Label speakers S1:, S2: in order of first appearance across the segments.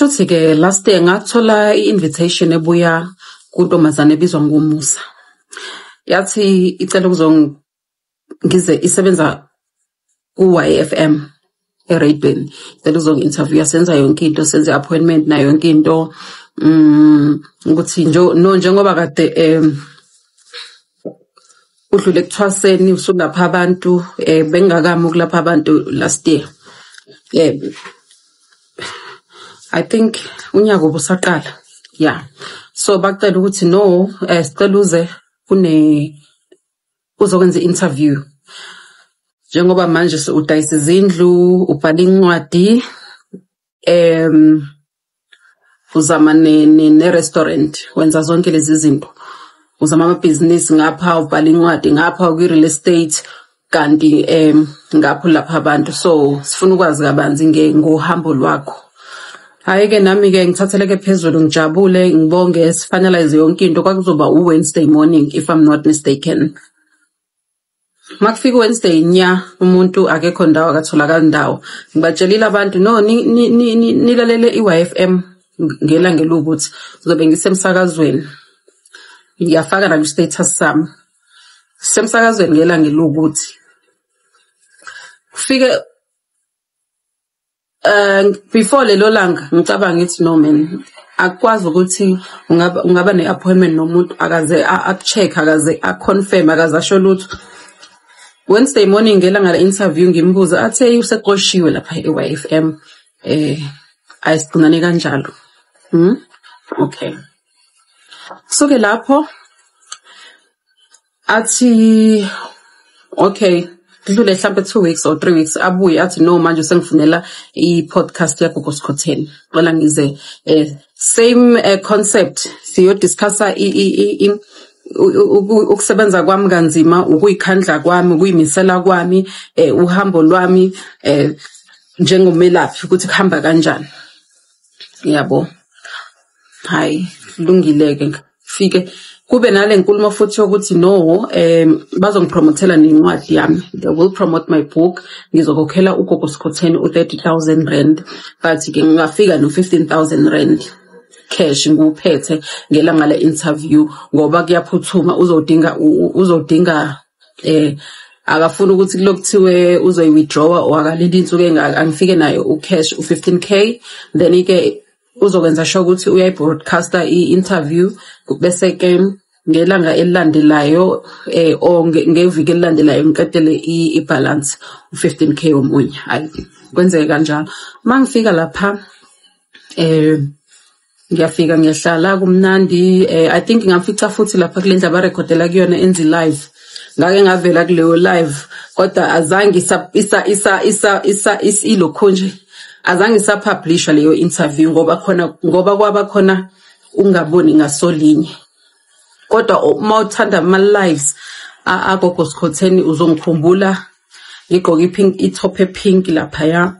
S1: Shuthi-ke last year ngathola i-invitation ebuya kuntombazane ebizwa ngoMusa. Yathi icela ngize isebenza ku-YFM ereyidweni. Icela ukuzongi-interview-a, senza yonke into, senze i-appointment nayo yonke into. Ukuthi no njengoba kade udlule ekuthwaseni usulapha abantu, bengingakami ukulapha abantu last year. I think unyaka ubusaqala, ya. So bacela ukuthi no, sicela uze kune uzokwenza i-interview. Njengoba manje udayisa izindlu, ubhala incwadi, uzama ne-restaurant, wenza zonke lezi zinto. Uzama amabhizinisi ngapha, ubhala incwadi ngapha kwi-real estate, kanti ngapha ulapha abantu. So sifuna ukwazi kabanzi ngohambo lwakho. Hhayi-ke nami-ke ngithatheleke phezulu, ngijabule, ngibonge, si-finalise yonke into. Kwakuzoba u-Wednesday morning, if I'm not mistaken. Makufika u-Wednesday nya, umuntu akekho ndawo, akatholakali ndawo. Ngibatshelile abantu, no, nilalele i-YFM ngelanga eliwukuthi ngizobe ngisemsakazweni. Ngiyafaka nakwi-status sami. Semsakazweni ngelanga eliwukuthi. Kufike before lelo langa ngicabanga ngithi, no man, akukwazi ukuthi ungaba ne-appointment nomuntu akaze aku-check, akaze a-confirm, akaze asho lutho. Wednesday morning ngelanga le-interview ngimbuza, athi hey, useqoshiwe lapha e-YFM, ayisigcinane kanjalo. Okay. Suke lapho athi okay, kudlule mhlampe 2 weeks or 3 weeks, abuye athi no, manje sengifunela i-podcast yaGogo Skhotheni, cela ngize, same concept, siyo-discussa ukusebenza kwami kanzima, ukuyikhandla kwami, ukuyimisela kwami, uhambo lwami njengomelaphi, ukuthi kuhamba kanjani, yabo. Hayi, kulungile-ke, fike kube nale nkulumo futhi yokuthi no, bazongipromothela nencwadi yami, they will promote my book, ngizokhokhela uGogo Skhotheni u-R30 000, but-ke ngingafika no-R15 000 cash ngiwuphethe ngelanga le-interview, ngoba kuyaphuthuma, uzodinga akafuni ukuthi kulokhu kuthiwe uzoyi-withdrawa or akalindi iy'nsuku ey'ngaka, angifike nayo u-cash u-15K. Then-ke uzokwenza sure ukuthi uyayi-broadcasta i-interview, bese-ke ngelanga elilandelayo or ngeviki elilandelayo ngiqedele i-balance u-15K omunye. Hhayi, kwenzeke kanjalo. Uma ngifika lapha, ngiyafika, ngiyahlala, kumnandi. I think ngamfica futhi lapha kule ndlu abarekhodela kuyona, enze live. Ngake ngavela kuleyo live, kodwa azange isa isa isa isa isa ilokhu nje, azange isa-publishwa leyo interview, ngoba khona ngoba kwaba khona ungaboni ngasolinye. Kodwa uma uthanda ama-lives aGogo Skhotheni, uzongikhumbula ngigqoke i-pink, i-top e-pink laphaya,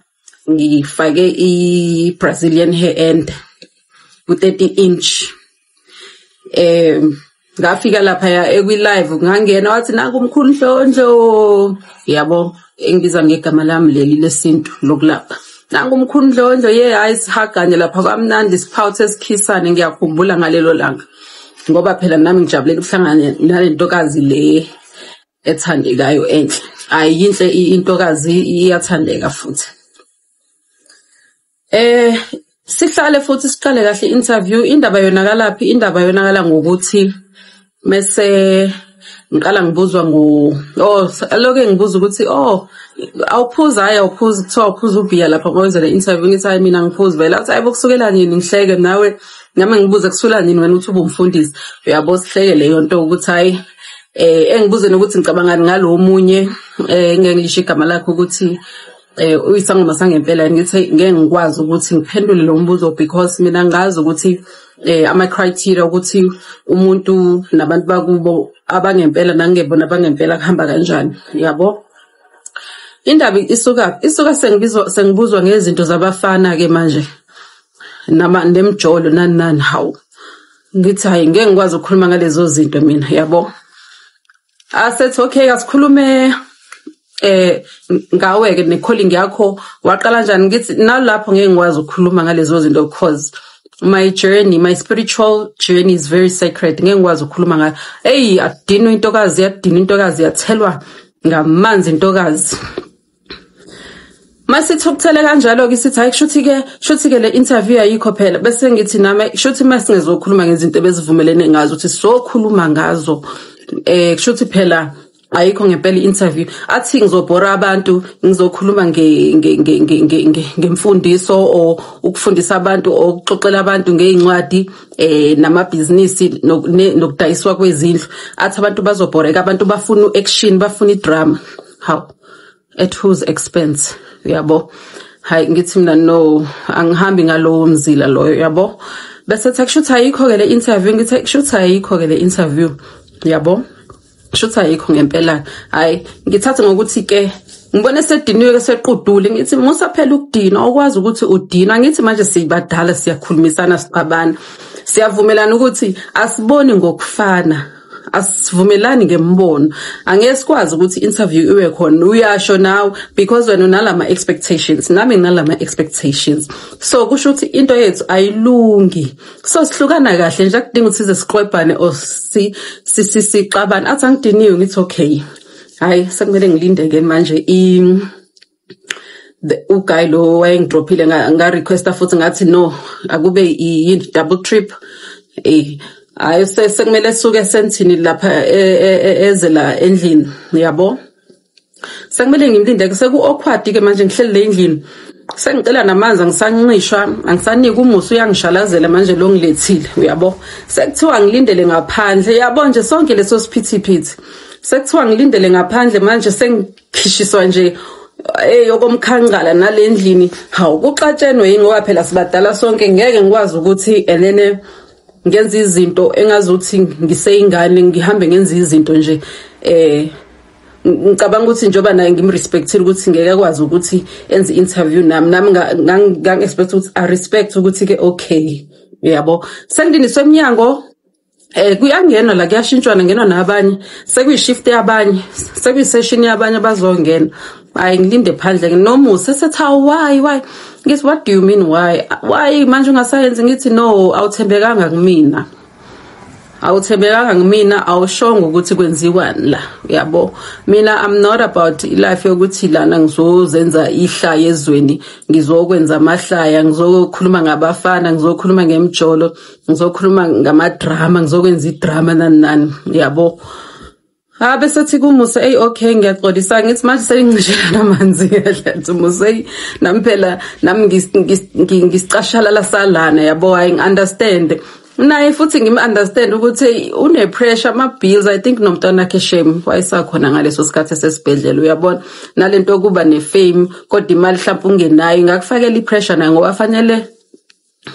S1: ngifake i-Brazilian hair end ku-30 inch. Ngafika laphaya ekwi-live, ngangena, wathi nangu umkhulu Ndlondlo, yabo, engibiza ngegama lami leli lesintu lokulapha. Nangu umkhulu Ndlondlo, ye, hayi, sihagane lapha, kwamnandi, siphawuthe, sikhisane. Ngiyakhumbula ngalelo langa, ngoba phela nami ngijabulela ukuhlangana nale ntokazi le ethandekayo, enhle. Hhayi, yinhle intokazi, iyathandeka futhi. Sihlale futhi siqale kahle i-interview. Indaba yonakalaphi? Indaba yonakala ngokuthi mese ngiqala ngibuzwa ngo, oh, lokho ngibuza ukuthi, oh, awuphuzi? Hhayi, awuphuzi? Kuthiwa awuphuzi ubhiya lapha mawenza le interview. Ngithi hayi, mina ngiphuzi vele. Athi hayi bo, kusukela nini? Ngihleke nawe, nami ngibuze kusukela nini wena uthi ube umfundisi, uyabo? Sihleke leyo nto ukuthi hayi, engibuze nokuthi ngicabangani ngalo omunye, ngeke ngisho igama lakhe, ukuthi uyisangoma sangempela. Ngithi ngeke ngikwazi ukuthi ngiphendule lo mbuzo because mina ngazi ukuthi ama-criteria ukuthi umuntu nabantu bakubo abangempela nangebona abangempela kuhamba kanjani, yabo. Indaba isuka sengibizwa, sengibuzwa ngezinto zabafana-ke manje, nama nemjolo, nani nani. Hawu, ngithi hayi, ngeke ngikwazi ukukhuluma ngalezo zinto mina, yabo. Asethi okay, asikhulume. Ngawe-ke ne-calling yakho waqala kanjani? Ngithi nalapho ngeke ngikwazi ukukhuluma ngalezo zinto because my journey, my spiritual journey is very sacred. Ngeke ngikwazi ukukhuluma ngayo. Eyi, adinwa intokazi, yadinwa intokazi, yathelwa ngamanzi intokazi. Masithukuthele kanjalo-ke, sithi hayi, kushuthi-ke le interview ayikho phela. Bese ngithi nami kushuthi masingezokhuluma ngezinto ebezivumelene ngazo ukuthi sokhuluma ngazo, kushuthi phela ayikho ngempela i-interview. Athi ngizobhora abantu, ngizokhuluma ngemfundiso or ukufundisa abantu or ukuxoxela abantu ngey'ncwadi namabhizinisi nokudayiswa kwezindlu. Athi abantu bazobhoreka, abantu bafuna u-action, bafuna i-drama. Hawu, at whose expense, uyabo? Hayi, ngithi mina no, angihambi ngalowo mzila loyo, yabo. Bese ethi kushuthi ayikho-ke le interview. Ngithi kushuthi ayikho-ke le interview, yabo, kushuthi ayikho ngempela. Hayi, ngithathe ngokuthi-ke ngibone sediniwe-ke, sequdule. Ngithi musa phela ukudinwa, awukwazi ukuthi udinwa. Ngithi manje sibadala, siyakhulumisana, sixabana, siyavumelana ukuthi asiboni ngokufana, asivumelani ngembono, angeke sikwazi ukuthi interview ibe khona. Uyasho nawe because wena unalama expectations, nami nginalama expectations, so kusho ukuthi into yethu ayilungi, so sihlukana kahle nje, akudingi ukuthi size siqwebhane or si sixabane. Athi angidiniwe. Ngithi okay. Hayi, sekumele ngilinde ke manje uguy lo wayengidrophile. Nga-requesta futhi, ngathi no, akube i-double trip. Hayi, sekumele suke senthini lapha eze la endlini, yabo. Sekumele ngimlinde, seku-awkward ke manje, ngihleli le endlini, sengicela namanzi, angisancishwa, angisaniki. Umusa uyangishalazela manje lo ngilethile, uyabo. Sekuthiwa ngilindele ngaphandle, yabo nje, sonke leso siphithiphithi. Sekuthiwa ngilindele ngaphandle manje, sengikhishiswa nje eyokomkhankala nalendlini. Hawu, kuxatshenwe yini? Ngoba phela sibadala sonke, ngeke ngikwazi ukuthi enene ngenza izinto engazuthi ngiseyingane, ngihambe ngenza izinto nje. Ngicabanga ukuthi njengoba naye ngimrespectile ukuthi ngeke akwazi ukuthi enze interview nami, ngangi-expect ukuthi a respect ukuthi ke okay, uyabo. Sengilindiswe emnyango, kuyangenwa la, kuyashintshwana, ngenwa nabanye, sekuyi-shift yabanye, sekuyi-session yabanye abazongena. Hayi, ngilinde phandle nomusa esethi hawu, why? Ngithi what do you mean why manje ungasayenzi? Ngithi no, awuthembekanga kumina, awuthembekanga kumina, awushongo ukuthi kwenziwani la, uyabo. Mina I'm not about life yokuthi lana ngizozenza ihlaya ezweni, ngizokwenza amahlaya, ngizokhuluma ngabafana, ngizokhuluma ngemjolo, ngizokhuluma ngamadrama, ngizokwenza idrama, nani nani, yabo. Ha, bese thi kumusa, ey okay, ngiyaxolisa. Ngithi manje seyingcishela namanzi kahle. Athi Musa, hey, nami phela nami ngisicashalala salana, yabo. I understand naye futhi, ngim-understand ukuthi une pressure, ama-bills, I think nomntwana wakhe, shame, wayesakhona ngaleso sikhathi esesibhedlela, uyabona. Nalento yokuba ne-fame kodwa imali mhlawumbe ungenayo ingakufakela i-pressure nayo, ngoba fanele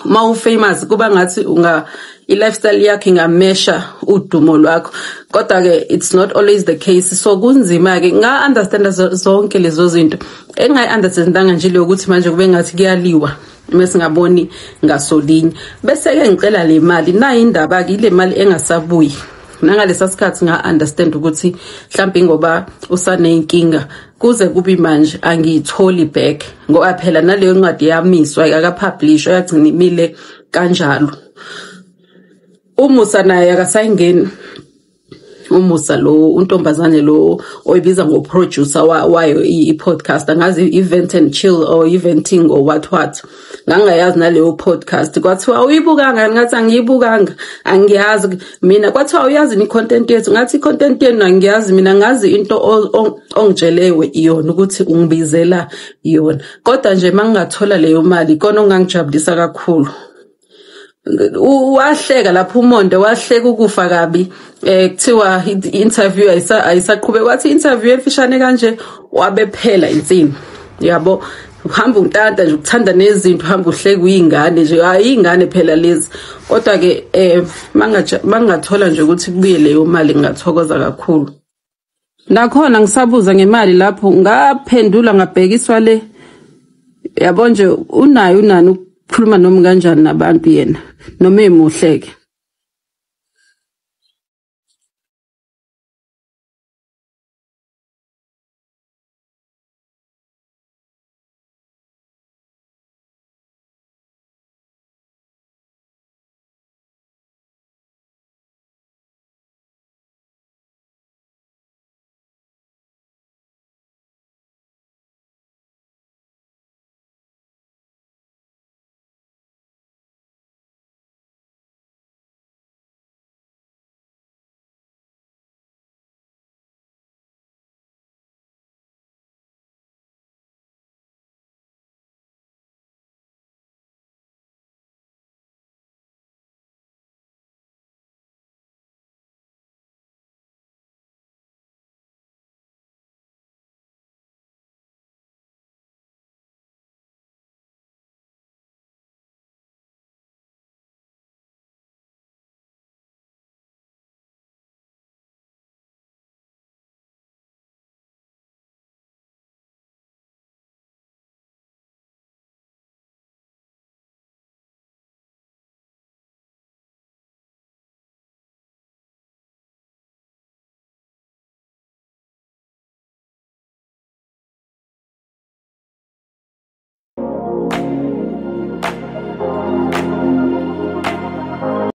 S1: uma u-famous kuba ngathi unga i-lifestyle yakho ingamesha udumo lwakho, kodwa-ke it's not always the case, so kunzima-ke. Nga-understanda zonke lezo zinto. Engingayi-understandanga nje leyo ukuthi manje kube ngathi kuyaliwa mesingaboni ngasolinye. Bese-ke ngicela le mali, nayi indaba-ke, ile mali engasabuyi. Nangalesa sikhathi nga-understand ukuthi mhlawumbe ngoba usaney'nkinga, kuze kubi manje angiyitholi back, ngoba phela naleyo ncwadi yamiswa, ayikakapublishwa, yagcina imile kanjalo. Umusa naye akasayingeni. Umusa lo untombazane lo oyibiza ngo-producer wayo i-podcast, angazi i-event and chill or eventing or what what, ngangayazi naleyo podcast. Kwathiwa awuyibukanga, ngathi angiyibukanga, angiyazi mina. Kwathiwa awuyazi i-content yethu, ngathi i-content yenu angiyazi mina, ngazi into ongitshelewe iyona ukuthi ungibizela yona. Kodwa nje mangingathola leyo mali ikona okungangijabulisa kakhulu. Wahleka lapho uMonde, wahleka ukufa kabi. Kuthiwa i-interview ayisaqhubeka, wathi interview emfishane kanje, wabe phela insini, yabo. Uhamba untanta nje, ukuthanda nezinto, uhamba uhleka uyingane nje, hayi ingane phela lezi. Kodwa ke mangathola nje ukuthi kubuye leyo mali, ngingathokoza kakhulu. Nakhona ngisabuza ngemali lapho, ngaphendula ngabhekiswa le, yabo nje, unayo unani ukukhuluma noma kanjani nabantu yena noma emuhle ke.